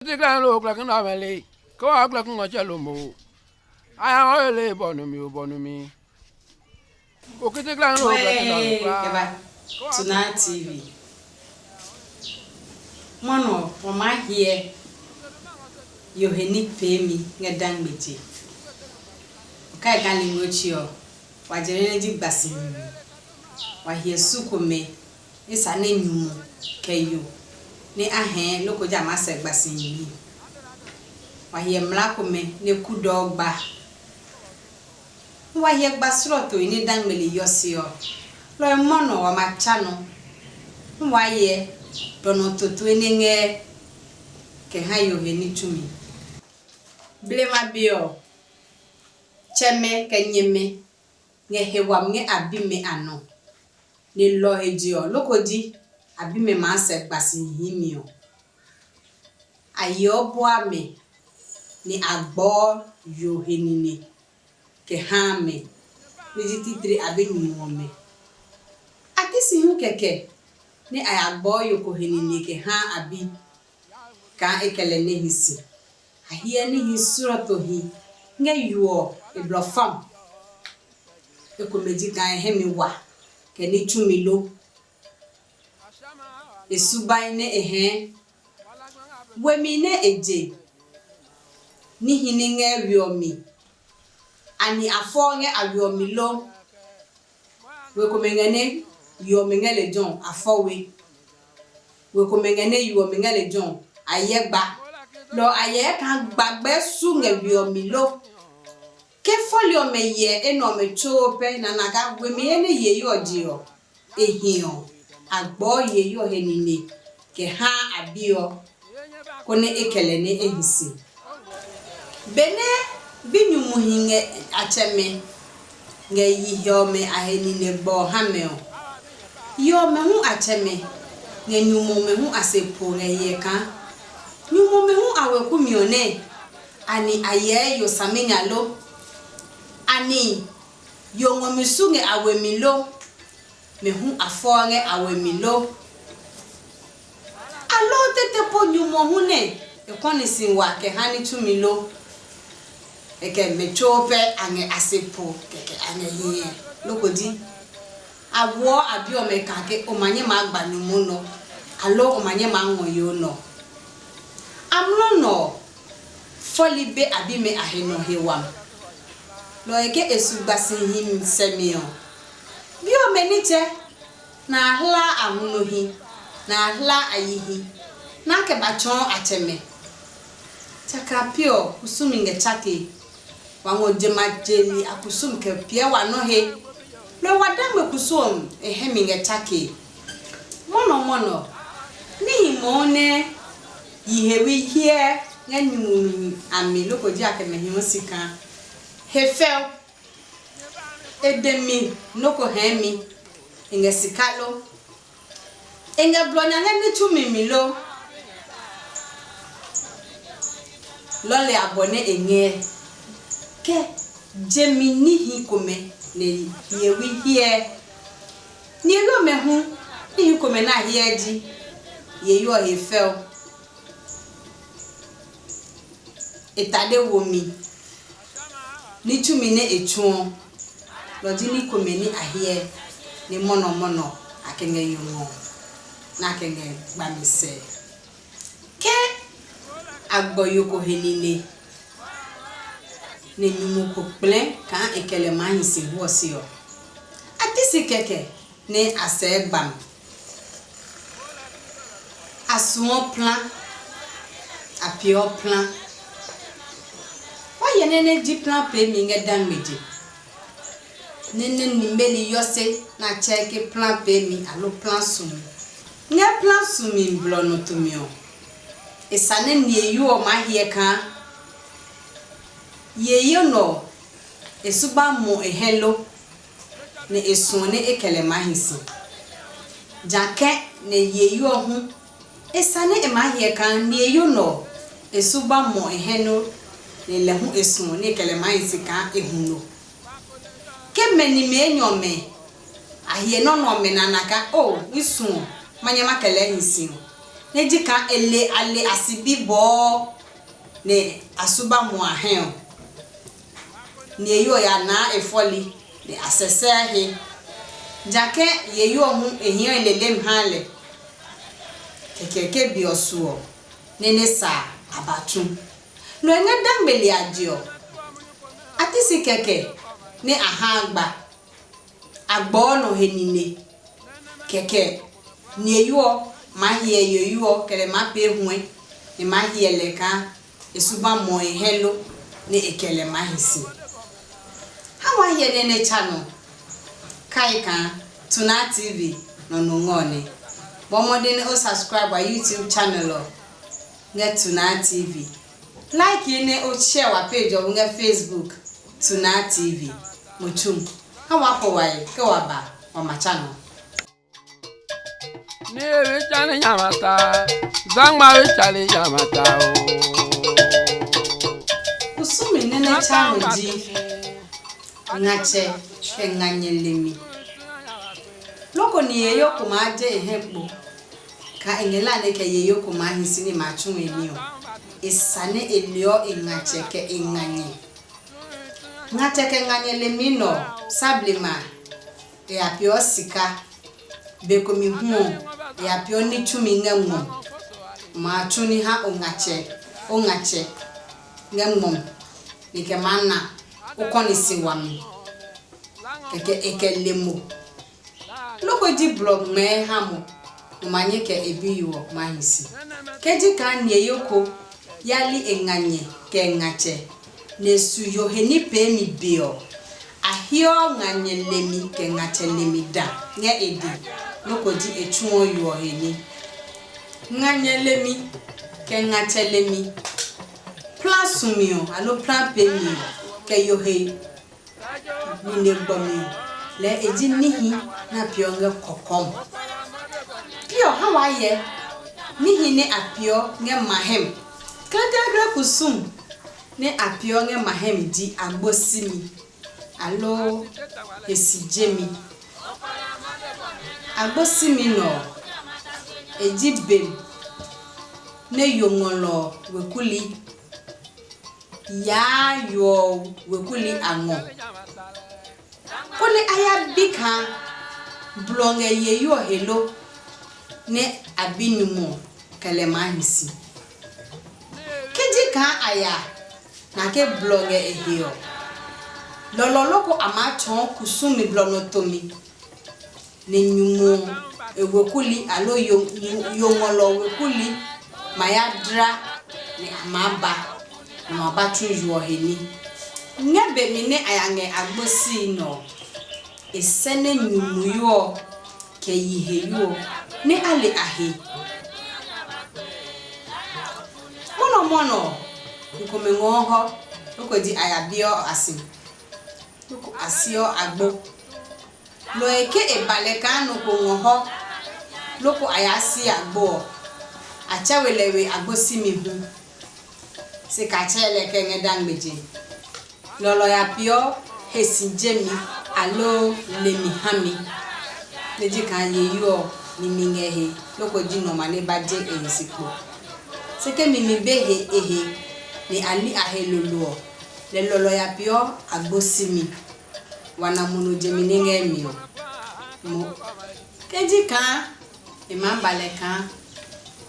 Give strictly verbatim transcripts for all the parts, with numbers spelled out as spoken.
Titi kla nɛ lo kla kɛ na mɛ le. Ke wa kla kungɔ tsɛ lo mo. Aya wa le bɔ nu mi o bɔ nu mi. Ko kiti kla nɛ lo kla kɛ na lo kla. Kɛ ba Tuna T V. Mɔnɔ o maa hyɛ yo he ní peemi ngɛ dangmeje. O kai ka li ngotsi ɔ, wa jɛrɛ nɛ ji gbasi nyumu. Wa hyɛ su komɛ nɛ sa nɛ nyumu kɛ yo nɛ a hɛɛ loko ja maa sɛ gbasi nyumu. Wa hyɛ mla komɛ nɛ kudɔɔ gba. Wa hyɛ gba slɔɔtohi nɛ dangmeli yɔ se ɔ, lɔ ɔ mɔ nɔ wa ma tsa nɔ. Wa hyɛ dɔ nɔ totoe nɛ ngɛ kɛ ha yo he ní tsumi. Blema be ɔ, tsɛmɛ kɛ nyɛmɛ ngɛ he wami ngɛ a bimɛ a nɔ, nɛ lɔ he je ɔ, loko ji a bimɛ maa sɛ gbasi himi ɔ. A yeɔ bua mɛ, nɛ a gbɔɔ yo he nine kɛ haa mɛ, nɛ ji titri a be nyumu ɔmɛ. A ti si hu kɛkɛ nɛ a ya gbɔɔ yo ko he nine kɛ haa a bi kaa e kɛ lɛ nɛ hi si. A hyɛ níhi slɔɔtohi ngɛ yo ɔ e blɔ fam. Ekomɛ ji kaa e hɛ mi wa kɛ ní tsumi lo. E subai nɛ e hɛɛ, wemi nɛ e je, níhi ní ngɛ we ɔ mi. Ani a fɔɔ ngɛ a we ɔ mi lo? We komɛ ngɛ nɛ yo ɔ mi ngɛ lejɛ ɔ, a fɔ we. We komɛ ngɛ nɛ yo ɔ mi ngɛ lejɛ ɔ, a hyɛ gba. Lɔ ɔ a hyɛ kaa gbagbɛ su ngɛ we ɔ mi lo? Ke fɔli ɔmɛ hyɛ enɛ ɔmɛ tsuo pɛ nana kaa wemi he nɛ yeye ɔ je ɔ, e hi ɔ, a gbɔɔ yeye ɔ he nine kɛ haa a bi ɔ, konɛ e kɛ lɛ nɛ e hi si. Benɛ binyumuhi ngɛ a tsɛmɛ ngɛ yihi ɔmɛ a he nine gbɔ ɔ ha mɛ ɔ, yi ɔmɛ hu a tsɛmɛ ngɛ nyumu ɔmɛ hu a se po ngɛ hyɛ kaa nyumu ɔmɛ hu a weku mi ɔ nɛɛ, ani a hyɛɛ yo saminya lo? Ani yo ngɔ mi su ngɛ a we mi lo? Mɛ hu a fɔɔ ngɛ a we mi lo? Aloo tete po nyumu ɔ hu nɛ e kɔni si wa kɛ ha ní tsumi lo? Kɛkɛ mɛ tsuo pɛ a ngɛ a se po, kɛkɛ a ngɛ hiɛ. Loko ji, a woɔ a bi ɔmɛ kaa ke o ma nyɛ maa gba nyumu nɔ, aloo o ma nyɛ maa ngɔ yo nɔ. Amlɔ nɔ ɔ, fɔli be a bimɛ a he nɔ he wami. Lɔ ɔ he ke e su gbasihi sɛmi ɔ, bi ɔmɛ nitsɛ nɛ a hla a hunohi, nɛ a hla a yihi, nɛ a kɛ ba tsɔɔ a tsɛmɛ. Tsakaa pi ɔ, kusumi ngɛ tsake. Wa ngɔ je ma je li a kusumi kɛ piɛ wa nɔ he. Nɛ wa dangme kusum ɔ e hɛ mi ngɛ tsake. Mɔnɔ mɔnɔ, níhi mohu nɛ yi hewi hyɛ ngɛ nyumu a mi loko ji a kɛ mɛ hi si kaa. He fɛo, e de mi nɔ́ ko hɛɛ mi, e ngɛ sika lo? E ngɛ blɔ nya ngɛ ní tsumi mi lo? Lɔle abɔ nɛ e ngɛɛ, kɛ je mi níhi komɛ nɛ hiɛwi hyɛ. Nihewi ɔmɛ hu, níhi komɛ nɛ a hyɛ ji yeye ɔ he fɛo. E tade womi, ní tsumi nɛ e tsuɔ, lɔ ji ní komɛ ní a hyɛ ní mɔnɔ mɔnɔ a kɛ ngɛ yo ngɔ, nɛ a kɛ ngɛ gbami sɛ. Ke a gbɔ yo ko he nine, nɛ nyumu ko kplɛɛ kaa e kɛ lɛ maa hi si hu ɔ se ɔ, a ti si kɛkɛ nɛ a sɛɛ gbami. A suɔ plã, a peeɔ plã. Wa hyɛ nɛ nɛ ji plã peemi ngɛ dangmeje, nɛ nɛ nimeli yɔse nɛ a tsɛɛ ke plã peemi aloo plã sumi. Ngɛ plã sumi blɔ nɔ tumi ɔ, e sa nɛ niheyo ɔ maa hyɛ kaa yeye nɔ ɔ, e su ba mɔ e hɛ lo, nɛ e suɔ nɛ e kɛ lɛ maa hi si. Jakɛ nɛ yeye ɔ hu, e sa nɛ e maa hyɛ kaa niheyo nɔ ɔ, e su ba mɔ e hɛ lo, nɛ lɛ hu e suɔ nɛ e kɛ lɛ maa hi si kaa e hu lo. Ke mɛ nimɛ enyɔ ɔmɛ a hyɛ nɔ́ nɛ ɔmɛ nana kaa, o, i suɔ, ma nyɛ ma kɛ lɛɛ hi si ɔ, nɛ ji kaa e le a le a sibi bɔɔ nɛ a su ba muɔ a hɛ ɔ, ni e yo ɔ ya naa e fɔli nɛ a sɛsɛɛ he. Jakɛ ye yo ɔ hu e hiɔ e lele mi ha lɛ. Kɛkɛ ke be ɔ su ɔ, nɛ nɛ sa a ba tsu. Nɔ e ngɛ dangbe le a je ɔ, a ti si kɛkɛ nɛ a ha a gba. A gbɔɔ nɔ he nine. Kɛkɛ, niheyo ɔ maa hyɛ yoyo ɔ kɛ lɛ maa pee huɛ, nɛ maa hyɛ lɛ kaa e su ba mɔ e hɛ lo, nɛ e kɛ lɛ maa hi si. Ha wa hyɛ nɛ nɛ tsa nɔ. Kai kaa Tuna T V nɔ nɔ ngɔ nɛ. Bɔ mɔdɛn nɛ o subscribe wa YouTube channel ɔ ngɛ Tuna T V. Like ye nɛ o share wa page ɔ ngɛ Facebook Tuna T V. Mo tsu. Ha wa kɔ wa ye ke wa ba wa ma tsa nɔ. Ni ebi tsani nyamata, zangba bi tsani nyamata o. Kusumi nɛ nɛ tsa nɔ ji ngatsɛ kɛ nganyɛ lemi. Loko ni ye yo ko maa je e hɛ kpo. Ka e ngɛ la nɛ kɛ ye yo ko maa hi si ni ma tsu e ní ɔ. E sa nɛ e leɔ e ngatsɛ kɛ e nganyɛ. Ngatsɛ kɛ nganyɛ lemi nɔ ɔ, sablema e ya peeɔ sika. Be komi hu ɔ, e ya peeɔ ní tsumi ngɛ ngmɔ. Ma a tsu ní ha o ngatsɛ, o ngatsɛ ngɛ ngmɔ, ni kɛ maa na o kɔni si wami. Kɛkɛ e kɛ le mo. Loko ji blɔ ngmɛɛ ha mo, mo ma nyɛ kɛ e biyo ɔ ma hi si. Ke ji kaa niheyo ko ya li e nganyɛ kɛ e ngatsɛ, nɛ e su yo he ní peemi be ɔ, a heɔ nganyɛ lemi kɛ ngatsɛ lemi da ngɛ e dɛ, loko ji e tsuɔ yo ɔ he ní. Nganyɛ lemi kɛ ngatsɛ lemi, plã sumi ɔ, aloo plã peemi ɔ, kɛ yo he nine gbɔmi ɔ, lɛɛ e ji níhi nɛ a peeɔ ngɛ kɔkɔm. Pi ɔ ha waa hyɛ níhi nɛ a peeɔ ngɛ ma hɛm. Klɛklɛklɛ kusum nɛ a peeɔ ngɛ ma hɛm ji agbo simi, aloo e si jemi. Agbo simi nɛ ɔ, e ji be nɛ yo ngɔlɔ ɔ weku li yaa yo ɔ weku li a ngɔ, konɛ a ya bi kaa blɔ ngɛ yiheyo ɔ he lo, nɛ a bi nyumu ɔ kɛ lɛ maa hi si. Ke ji kaa a ya na ke blɔ ngɛ e he ɔ, lɔlɔ loko a maa tsɔɔ kusumi blɔ nɔ tomi, nɛ nyumu ɔ e weku li, aloo yo, yo, yo ngɔlɔ ɔ weku li ma ya dla, nɛ a maa ba, nɛ ma ba tsu yo ɔ he ní. Ngɛ be mi nɛ a ya ngɛ agbo sii nɛ ɔ, e sɛ nɛ nyumuyo ɔ kɛ yiheyo ɔ nɛ a le a he. Mɔnɔ mɔnɔ ɔ, komɛ ngɔɔ hɔ, loko ji a ya biɔ a si, loko a siɔ agbo. Nɔ e ke e ba lɛ kaa nɔ ko ngɔ hɔ, loko a yaa si agbo ɔ, a tsɛ we lɛ we agbo simi hu, se ka tsɛ lɛ kɛ ngɛ dangmeje. Lɔlɔ ya peeɔ he si jemi, aloo lemi ha mi, nɛ ji kaa yeyo ɔ nimi ngɛ he, loko ji nɔ ma nɛ ba je e he si kpo. Se ke nimi be he e he, nɛ a li a he lolo ɔ, lɛ lɔlɔ ya peeɔ agbo simi. Wa na muno jemi nɛ ngɛ mi ɔ mo. Ke ji kaa e maa ba lɛ kaa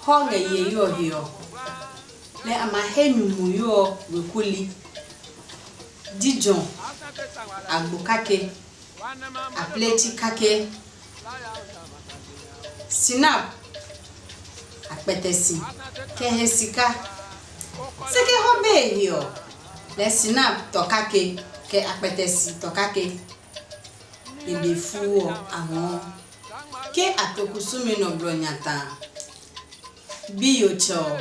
hɔ ngɛ yeyo ɔ he ɔ, nɛ a ma he nyumuyo ɔ weku li, jijɔ, agbo kake, apleti kake, sinap, akpɛtɛ si, kɛ he sika. Se ke hɔ be he ɔ, lɛ sinap tɔ kake, kɛ akpɛtɛ si tɔ kake. E be fuu ɔ a ngɔɔ. Ke a to kusumi nɔ blɔ nyata a, biyotsɛ ɔ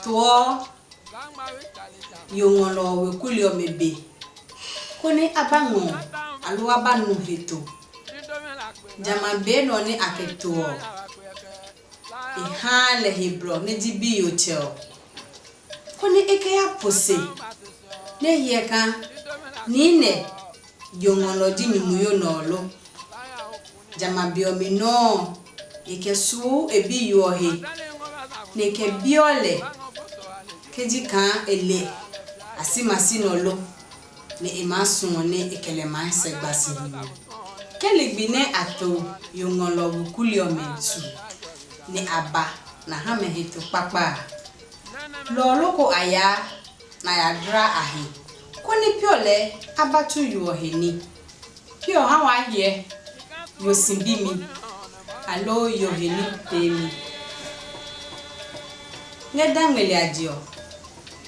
toɔ yo ngɔlɔ ɔ weku li ɔmɛ be, konɛ a ba ngɔ aloo a ba nu heto. Jamɛ a be nɛ ɔ nɛ a kɛ to ɔ, e haa lɛ he blɔ nɛ ji biyotsɛ ɔ, konɛ e kɛ ya po se nɛ e hyɛ kaa niinɛ yo ngɔlɔ ji nyumuyo nɛ ɔ lo. Jamɛ a be ɔ mi nɔuu ɔ, e kɛ suu e biyo ɔ he, nɛ e kɛ biɔ lɛ ke ji kaa e le asimasi nɔ lo, nɛ e maa suɔ nɛ e kɛ lɛ maa sɛ gba si hu. Ke ligbi nɛ a to yo ngɔlɔ ɔ weku li ɔmɛ su, nɛ a ba na ha mɛ heto kpakpa a, lɔ ɔ loko a yaa nɛ a ya dla a he, konɛ piɔ lɛɛ a ba tsu yo ɔ he ní. Piɔ ha waa hyɛ yo si bimi, aloo yo he ní peemi. Ngɛ da ngmeli a je ɔ,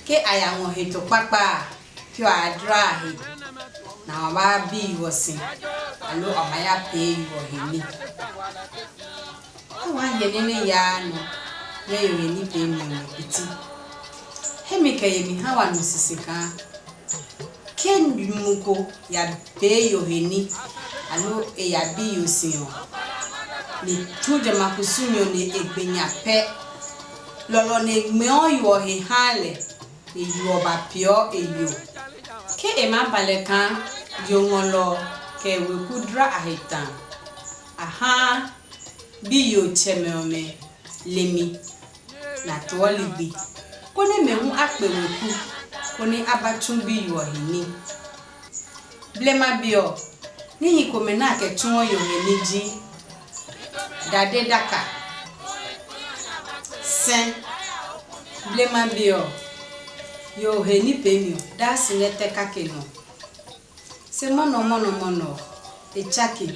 ke a ya ngɔ heto kpakpa a, piɔ a dla a he, nɛ a ma ba bi yo ɔ si, aloo a ma ya pee yo ɔ he ní. Ha waa hyɛ nɛ nɛ yaa nɔ ngɛ yo he ní peemi ɔ mi kpiti. Hemi kɛ yemi ha wa nu sisi kaa ke nyumu ko ya pee yo he ní, aloo e ya bi yo si ɔ, ni tsu jamɛ a kusumi ɔ nɛ e gbe nya pɛ. Lɔlɔ nɛ e ngmɛɔ yo ɔ he haa lɛ, nɛ yo ɔ ba peeɔ e yo. Ke e maa ba lɛ kaa yo ngɔlɔ ɔ kɛ weku dla a he ta a, a haa biyotsɛmɛ ɔmɛ le mi, nɛ a toɔ ligbi, konɛ mɛ hu a kpe weku, konɛ a ba tsu biyo ɔ he ní. Blema be ɔ, níhi komɛ nɛ a kɛ tsuɔ yo he ní ji dade daka, sɛ. Blema be ɔ, yo he ní peemi ɔ daa si ngɛ tɛ kake nɔ. Se mɔnɔ mɔnɔ mɔnɔ ɔ, e tsake.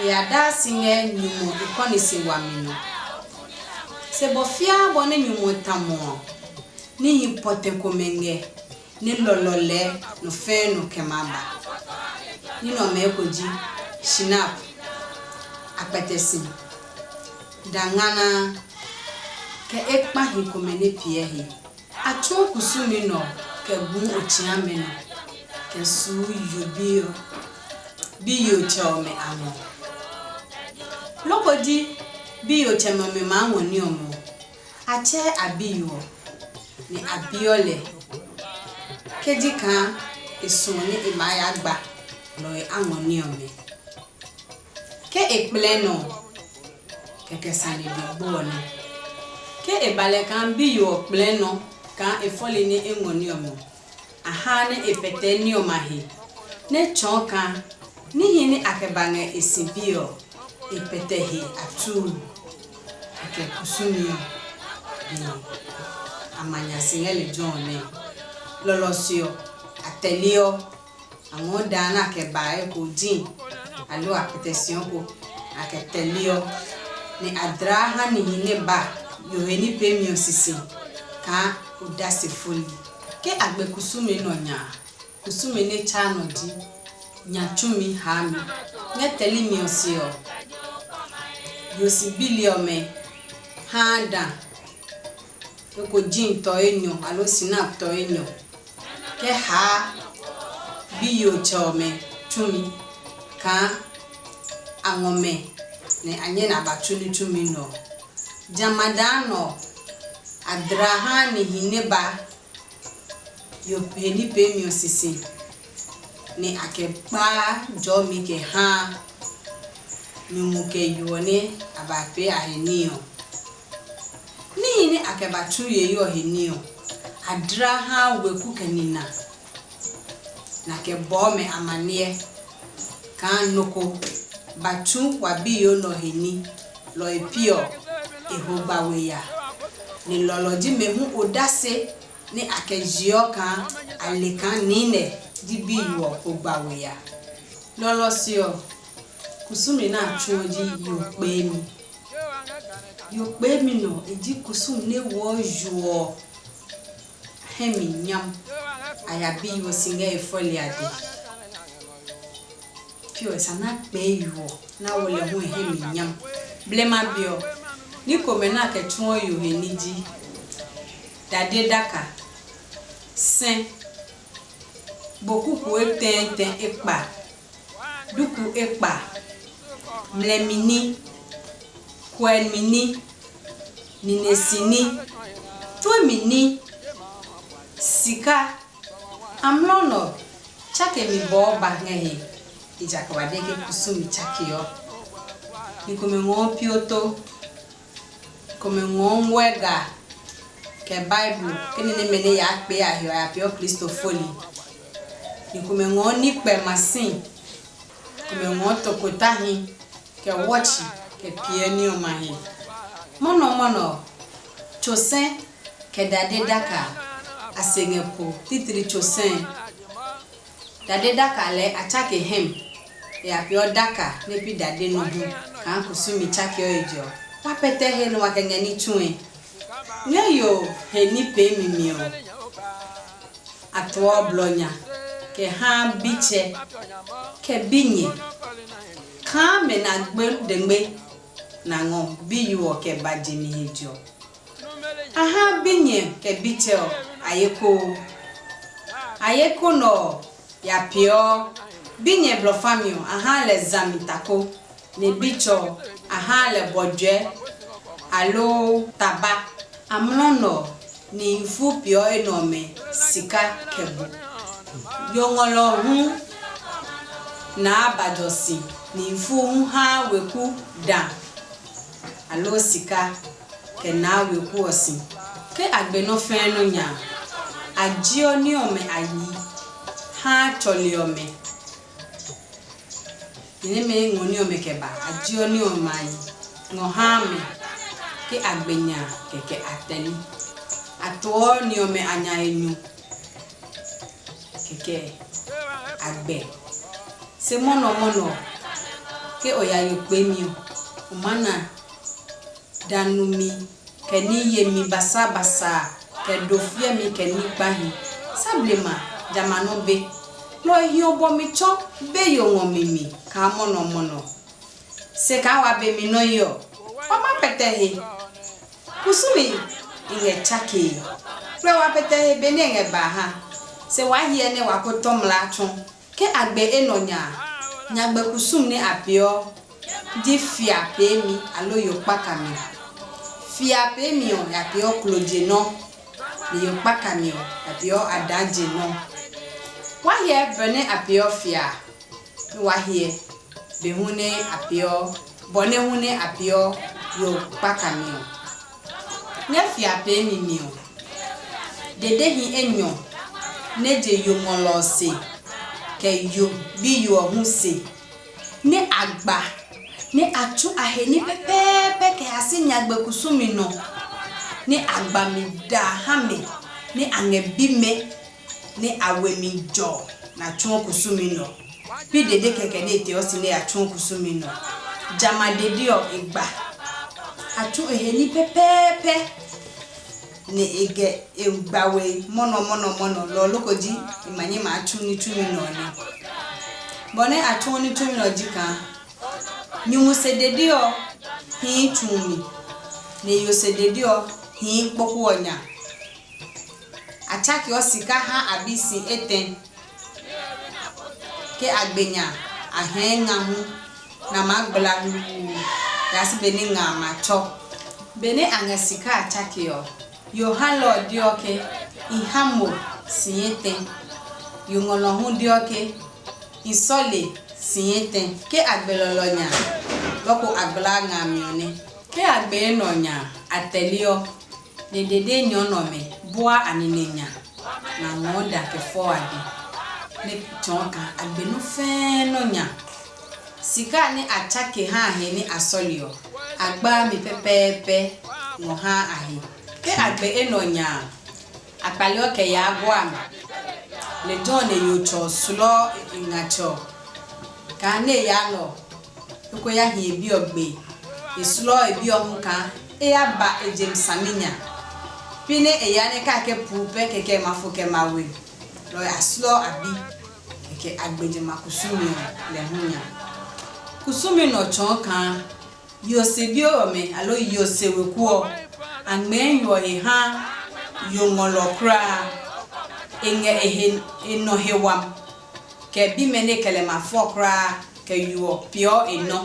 E ya daa si ngɛ nyumu e kɔni se wami nɔ. Se bɔ fiaa bɔ nɛ nyumu ɔ ta mɔ ɔ, níhi pɔtɛ komɛ ngɛ nɛ lɔlɔ lɛɛ nɔ fɛɛ nɔ kɛ maa ba. Ní nɛ ɔmɛ eko ji shinap, akpɛtɛsi, dangana, kɛ ekpahi komɛ nɛ piɛ he. A tsuo kusumi nɔ kɛ gu otsiamɛ nɔ, kɛ suu yo biyo biyotsɛ ɔmɛ a ngɔ. Loko ji biyotsɛmɛ ɔmɛ maa ngɔ ní ɔmɛ ɔ, a tsɛɛ a biyo ɔ, nɛ a biɔ lɛ ke ji kaa e suɔ nɛ e maa ya gba lɔe a ngɔ ní ɔmɛ. Ke e kplɛ nɔ ɔ, kɛkɛ sane be gbo ɔ nɛ. Ke e ba lɛ kaa biyo ɔ kplɛ nɔ kaa e fɔli nɛ e ngɔ ní ɔmɛ ɔ, a haa nɛ e pɛtɛ ní ɔmɛ a he, nɛ tsɔɔ kaa níhi nɛ a kɛ ba ngɛ e si biɛ ɔ, e pɛtɛ he a tuu. Kɛkɛ kusumi ɔ, a ma nya si ngɛ lejɛ ɔ nɛ. Lɔlɔ se ɔ, a tɛliɔ. A ngɔɔ daa nɛ a kɛ ba eko ji, aloo a kpɛtɛ si ɔ ko, a kɛ tɛliɔ, nɛ a dla ha nihi nɛ ba yo he ní peemi ɔ sisi kaa odase foli. Ke a gbe kusumi nɛ ɔ nya a, kusumi nɛ tsaa nɔ ji nya tsumi haa mi. Ngɛ tɛlimi ɔ se ɔ, yo si bili ɔmɛ haa da, eko ji tɔ enyɔ aloo sinap tɔ enyɔ, kɛ haa biyotsɛ ɔmɛ tsumi kaa a ngɔ mɛ nɛ a nyɛ nɛ a ba tsu ní tsumi nɛ ɔ. Jamɛ a daa nɛ ɔ, a dla ha nihi nɛ ba yo he ní peemi ɔ sisi, nɛ a kɛ kpaa jɔmi kɛ haa nyumu kɛ yo ɔ nɛ a ba pee a he ní ɔ. Níhi nɛ a kɛ ba tsu yeye ɔ he ní ɔ, a dla haa weku kɛ nina, nɛ a kɛ bɔɔ mɛ amaniɛ kaa nɔ ko ba tsu wa biyo nɛ ɔ he ní, lɔ e pi ɔ, e ho gba we ya. Nɛ lɔlɔ ji mɛ hu odase nɛ a kɛ jeɔ kaa a le kaa niinɛ ji biyo ɔ ho gba we ya. Lɔlɔ se ɔ, kusumi nɛ a tsuɔ ji yo kpeemi. Yo kpeemi nɔ e ji kusumi nɛ woɔ yo ɔ hɛ mi nyam. A ya bi yo si ngɛ e fɔli a dɛ. Pi ɔ sa na kpɛɛ yo ɔ na wo lɛ hu e hɛ mi nyam. Blema be ɔ, ní komɛ nɛ a kɛ tsuɔ yo he ní ji dade daka, sɛ, bokuku etɛɛtɛ ekpa, duku ekpa, mlɛmi ní, kuɛmi ní, nine si ní, tue mi ní, sika, amlɔ nɔ, tsake mi bɔɔ ba ngɛ he. Ejakaa wa de ke kusumi tsake ɔ. Ni komɛ ngɔɔ pioto. Komɛ ngɔɔ nguɛ ga kɛ Bible, kɛ ni nɛmɛ nɛ yaa kpee a he ɔ ya peeɔ Kristo foli. Ni komɛ ngɔɔ ní kpɛ masin, komɛ ngɔɔ tokotahi, kɛ wɔtsi, kɛ piɛ ní ɔmɛ a he. Mɔnɔ mɔnɔ ɔ, tsosɛ kɛ dade daka a se ngɛ po titri tsosɛ. Dade daka lɛɛ a tsake hɛm, e ya peeɔ daka nɛ pi dade nɔ hu kaa kusumi tsakeɔ e je ɔ. Wa pɛtɛ he nɛ wa kɛ ngɛ ní tsue. Ngɛ yo he ní peemi mi ɔ, a tuɔ blɔ nya kɛ haa bitsɛ kɛ binyɛ kaa mɛ na gbe dengbe na ngɔ biyo ɔ kɛ ba je mi he je ɔ. A ha binyɛ kɛ bitsɛ ɔ a ye koo. A ye ko nɛ ɔ ya peeɔ binyɛ blɔ fami ɔ, a ha lɛ zami tako, nɛ bitsɛ ɔ a ha lɛ bɔjɔɛ aloo taba. Amlɔ nɛ ɔ, nihi fu peeɔ enɛ ɔmɛ sika kɛ bu. Yo ngɔlɔ hu naa ba jɔ si, nihi fu hu haa weku da aloo sika kɛ naa weku ɔ si. Ke a gbe nɔ́ fɛɛ nɔ́ nya a, a jiɔ ní ɔmɛ a yi haa tsɔli ɔmɛ. Ni nɛmɛ ngɔ ní ɔmɛ kɛ ba, a jiɔ ní ɔmɛ a yi ngɔ haa mɛ. Ke a gbe nya a, kɛkɛ a tɛli. A toɔ ní ɔmɛ a nya he nyu, kɛkɛ a gbɛ. Se mɔnɔ mɔnɔ ɔ, ke o ya yo kpeemi ɔ, o maa na danumi kɛ ní yemi basabasa kɛ do fiɛmi kɛ ní kpahi. Sa blema jamɛ a nɔ́ be. Lɔ ɔ hi ɔ bɔ mi tsɔ be yo ngɔ mi mi kaa mɔnɔ mɔnɔ. Se kaa wa be mi nɔ́ yi ɔ, wa ma pɛtɛ he. Kusumi i ngɛ tsakee. Kplɛ wa pɛtɛ he benɛ e ngɛ ba ha. Se waa hyɛ nɛ wa ko tɔ mlaa tsu. Ke a gbe enɛ ɔ nya a, nyagbe kusum nɛ a peeɔ ji fia peemi aloo yo kpakami. Fia peemi ɔ ya peeɔ klo je nɔ́, nɛ yo kpakami ɔ ya peeɔ adaa je nɔ́. Wa hyɛ bɔ nɛ a peeɔ fia a, nɛ wa hyɛ be hu nɛ a peeɔ bɔ nɛ hu nɛ a peeɔ yo kpakami ɔ. Ngɛ fia peemi mi ɔ, dedehi enyɔ nɛ je yo ngɔlɔ ɔ se, kɛ yo biyo ɔ hu se, nɛ a gba, nɛ a tsu a he ní pɛpɛɛpɛ kɛ ya si nyagbe kusumi nɔ, nɛ a gba mi daa ha mɛ, nɛ a ngɛ bimɛ, nɛ a we mi jɔ nɛ a tsuɔ kusumi nɔ. Pi dede kɛkɛ nɛ e teɔ si nɛ a tsuɔ kusumi nɔ. Jamɛ a dede ɔ e gba. A tsu e he ní pɛpɛɛpɛ, nɛ e gɛ e gba we mɔnɔ mɔnɔ mɔnɔ. Lɔ ɔ loko ji e ma nyɛ maa tsu ní tsumi nɔ ɔ nɛ. Bɔ nɛ a tsuɔ ní tsumi nɔ ɔ ji kaa nyumu se dede ɔ hii tsu mi, nɛ yo se dede ɔ hii kpokpo ɔ nya. A tsakeɔ sika ha a bi si etɛ. Ke a gbe nya a hɛɛ nga hu, nɛ a maa gbla hluu yaa si benɛ nga a ma tsɔ. Benɛ a ngɛ sika a tsake ɔ, yo halɔ ɔ deɔ ke, i ha mo si etɛ. Yo ngɔlɔ hu deɔ ke, i sɔle si etɛ. Ke a gbe lɔlɔ nya, lɔko a gbla nga a mi ɔ nɛ. Ke a gbe enɛ ɔ nya a, a tɛliɔ, nɛ dede nyɔ nɛ ɔmɛ bua a nine nya, nɛ a ngɔɔ da kɛ fɔ a dɛ, nɛ tsɔɔ kaa a gbe nɔ́ fɛɛ nɔ́ nya. Sika nɛ a tsake ha a he nɛ a sɔle ɔ, a gbaa mi pɛpɛɛpɛ ngɔ haa a he. Ke a gbe enɛ ɔ nya a, a kpaleɔ kɛ yaa gua mi. Lejɛ ɔ nɛ yo tsɔ ɔ slɔɔ e ngatsɛ ɔ kaa nɛ e yaa nɛ ɔ, e ko ya hi e bi ɔ gbe. E slɔɔ e bi ɔ hu kaa e ya ba e je saminya. Pi nɛ e ya nɛ kake puu pɛ kɛkɛ ma fo kɛ ma we, lɔ ɔ a slɔɔ a bi, kɛkɛ a gbeje ma kusumi ɔ lɛ hu nya. Kusumi nɛ ɔ tsɔɔ kaa yo se bi ɔmɛ aloo yo se weku ɔ, a ngmɛɛ yo ɔ he ha yo ngɔlɔ kulaa. E ngɛ e he e nɔ he wam, kɛ bimɛ nɛ e kɛ lɛ ma fɔ kulaa, kɛ yo ɔ peeɔ e nɔ.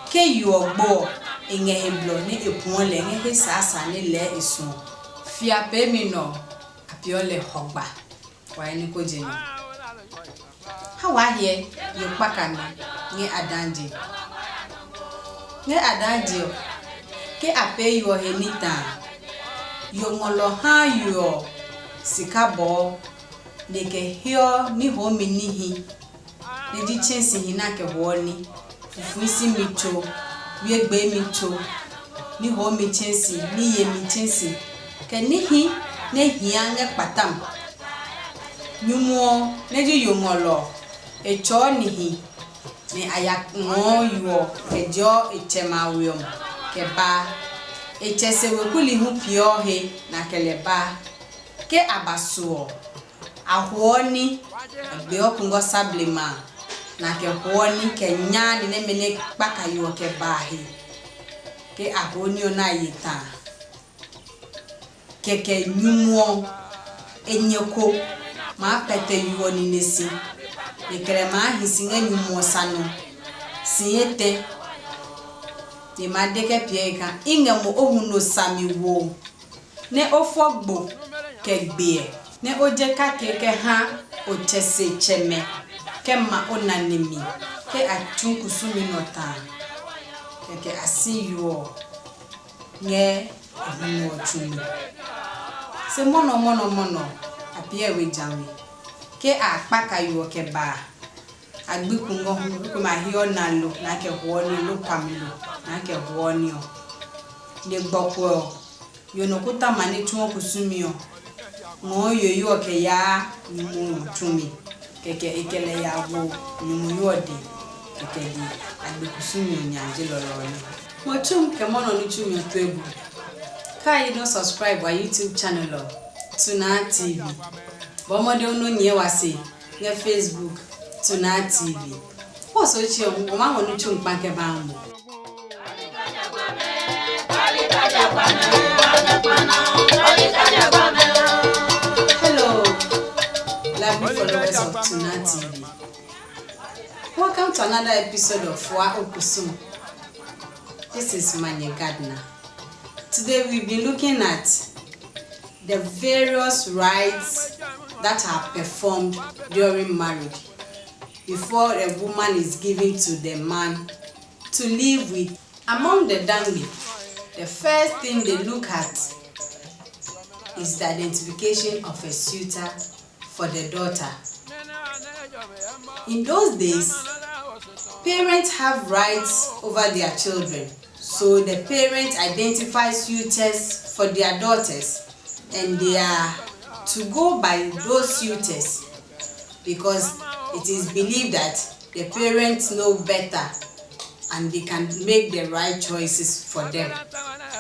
Ke yo ɔ gbo ɔ, e ngɛ he blɔ nɛ e puɔ lɛ ngɛ he saasaa nɛ lɛɛ e suɔ. Fia peemi nɛ ɔ, a peeɔ lɛ hɔgba. Wa he ní ko je nɔ. Ha waa hyɛ yo kpaka mi ngɛ a daa je. Ngɛ a daa je ɔ, Ke a pee yo ɔ he ní ta a, yo ngɔlɔ haa yo ɔ sika bɔɔ, nɛ e kɛ heɔ ní hɔɔmi níhi, nɛ ji tsɛ̃sihi nɛ a kɛ huɔ ní, fufui simi tso, wie gbeemi tso, ní hɔɔmi tsɛ̃si, ní yemi tsɛ̃si, kɛ níhi nɛ hia ngɛ kpata mi. Nyumu ɔ nɛ ji yo ngɔlɔ ɔ, e tsɔɔ nihi, nɛ a ya ngɔɔ yo ɔ kɛ jeɔ e tsɛmɛ a we ɔ kɛ baa. E tsɛ se weku li hu peeɔ he nɛ a kɛ lɛ baa. Ke a ba su ɔ, a huɔ ní, a gbeɔ kungɔ sa blema a, nɛ a kɛ huɔ ní kɛ nyaa ni nɛmɛ nɛ kpaka yo ɔ kɛ ba a he. Ke a huɔ ní ɔ nɛ a ye ta a, kɛkɛ nyumu ɔ, e nyɛ ko maa pɛtɛ yo ɔ nine si, nɛ kɛlɛ maa hi si ngɛ nyumu ɔ sa nɔ si etɛ. E ma de kɛ piɛ e kaa, “I ngɛ mo o huno sami wo, nɛ o fɔ gbo kɛ gbeɛ, nɛ o je kake kɛ ha o tsɛ se tsɛmɛ kɛ ma o nane mi, ke a tsu kusumi nɔ ta a.” Kɛkɛ a si yo ɔ ngɛ e huno ɔ tsu mi. Se mɔnɔ mɔnɔ mɔnɔ a piɛ we jã we. Ke a kpaka yo ɔ kɛ ba a, a gbi kungɔ hu, kome a heɔ na lo nɛ a kɛ huɔ ní ɔ, loo pa mi lo nɛ a kɛ huɔ ní ɔ. Nɛ gbɔkuɛ ɔ, yo nɔ ko ta ma nɛ tsuɔ kusumi ɔ ngɔɔ yoyo ɔ kɛ yaa nyumu ɔ tsu mi, kɛkɛ e kɛ lɛ ya wo nyumu yo ɔ dɛ, kɛkɛ je a gbe kusumi ɔ nya je lɔlɔ ɔ nɛ. Mo tsu mi kɛ mɔnɔ ní tsu mi ɔ tue bu. Ka yi nɔ subscribe wa YouTube channel ɔ, Tuna T V. Bɔ mɔdɛŋ nɔ nyɛɛ wa se ngɛ Facebook, Tuna T V. Kó o so tsi ɔ, o maa ngɔ ní tsu mi kpa kɛ ba mo. Hello, lovely followers of Tuna T V. Welcome to another episode of Fua Okusum. This is Manye Gardner. Today we've been looking at the various rites that are performed during marriage before a woman is given to the man to live with. Among the dangbi, the first thing they look at is the identification of a suitor for the daughter. In those days, parents have rights over their children, so the parents identify suitors for their daughters, and they are to go by those suitors because it is believed that the parents know better and they can make the right choices for them.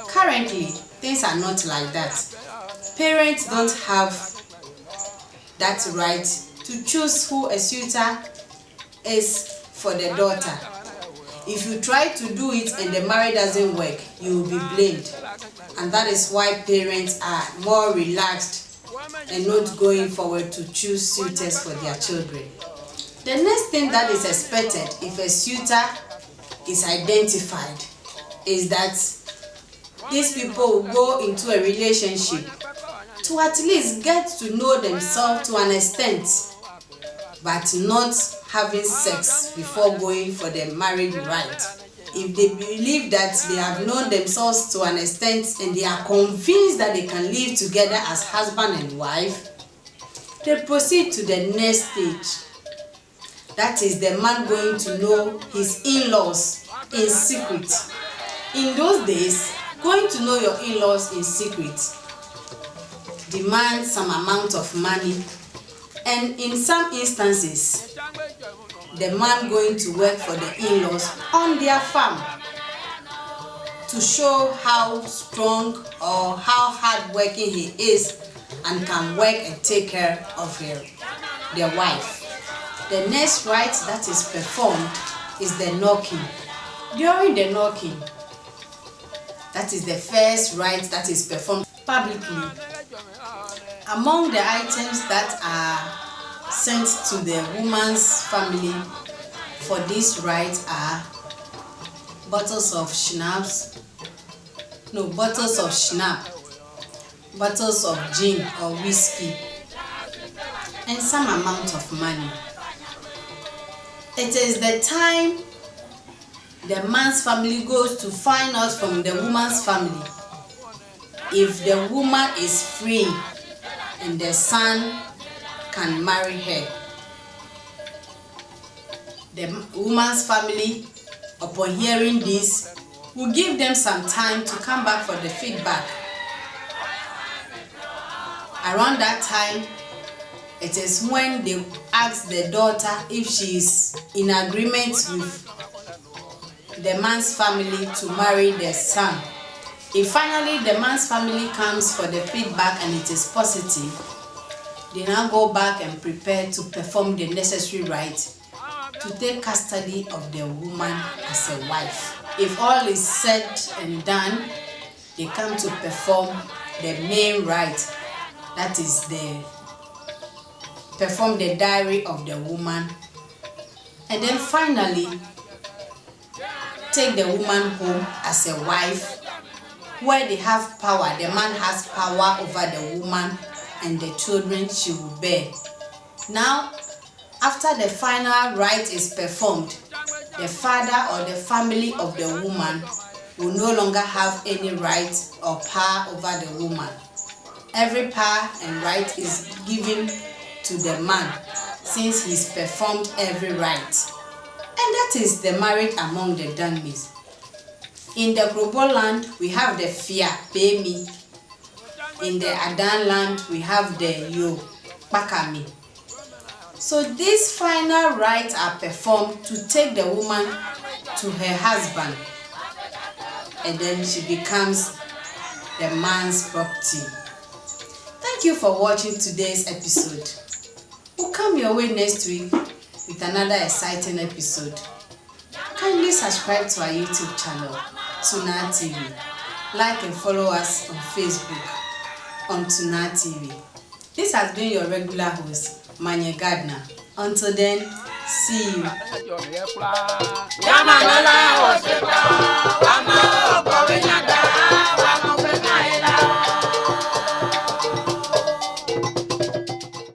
Currently, things are not like that. Parents don't have that right to choose who a suitor is for the daughter. If you try to do it and the marriage doesn't work, you will be blamed. And that is why parents are more relaxed and not going forward to choose suitors for their children. The next thing that is expected if a suitor is identified is that these people go into a relationship to at least get to know themselves to an extent, but not having sex before going for the marriage rite. If they believe that they have known themselves to an extent and they are convinced that they can live together as husband and wife, they proceed to the next stage. That is the man going to know his in-laws in secret. In those days, going to know your in-laws in secret demands some amount of money, and in some instances, the man going to work for the in-laws on their farm to show how strong or how hardworking he is and can work and take care of her, their wife. The next rite that is performed is the knocking. During the knocking, that is the first rite that is performed publicly. Among the items that are sent to the woman's family for this rite are bottles of schnapps, no, bottles of schnapps, bottles of gin or whiskey, and some amount of money. It is the time The man's family goes to find out from the woman's family if the woman is free and the son can marry her. The m- woman's family, upon hearing this, will give them some time to come back for the feedback. Around that time, it is when they ask the daughter if she is in agreement with the man's family to marry the son. If finally the man's family comes for the feedback and it is positive, they now go back and prepare to perform the necessary rite to take custody of the woman as a wife. If all is said and done, they come to perform the main rite, that is the perform the dowry of the woman, and then finally take the woman home as a wife, where they have power. The man has power over the woman and the children she will bear. Now, after the final rite is performed, the father or the family of the woman will no longer have any right or power over the woman. Every power and right is given to the man, since he's performed every right. And that is the marriage among the Dangmes. In the Krobo land, we have the Fia Pemi. In the Adan land, we have the Yo Kpakami. So these final rites are performed to take the woman to her husband, and then she becomes the man's property. Thank you for watching today's episode. We'll come your way next week with another exciting episode. Kindly subscribe to our YouTube channel, Tuna T V. Like and follow us on Facebook on Tuna T V. This has been your regular host, Manye Gardner. Until then, see you.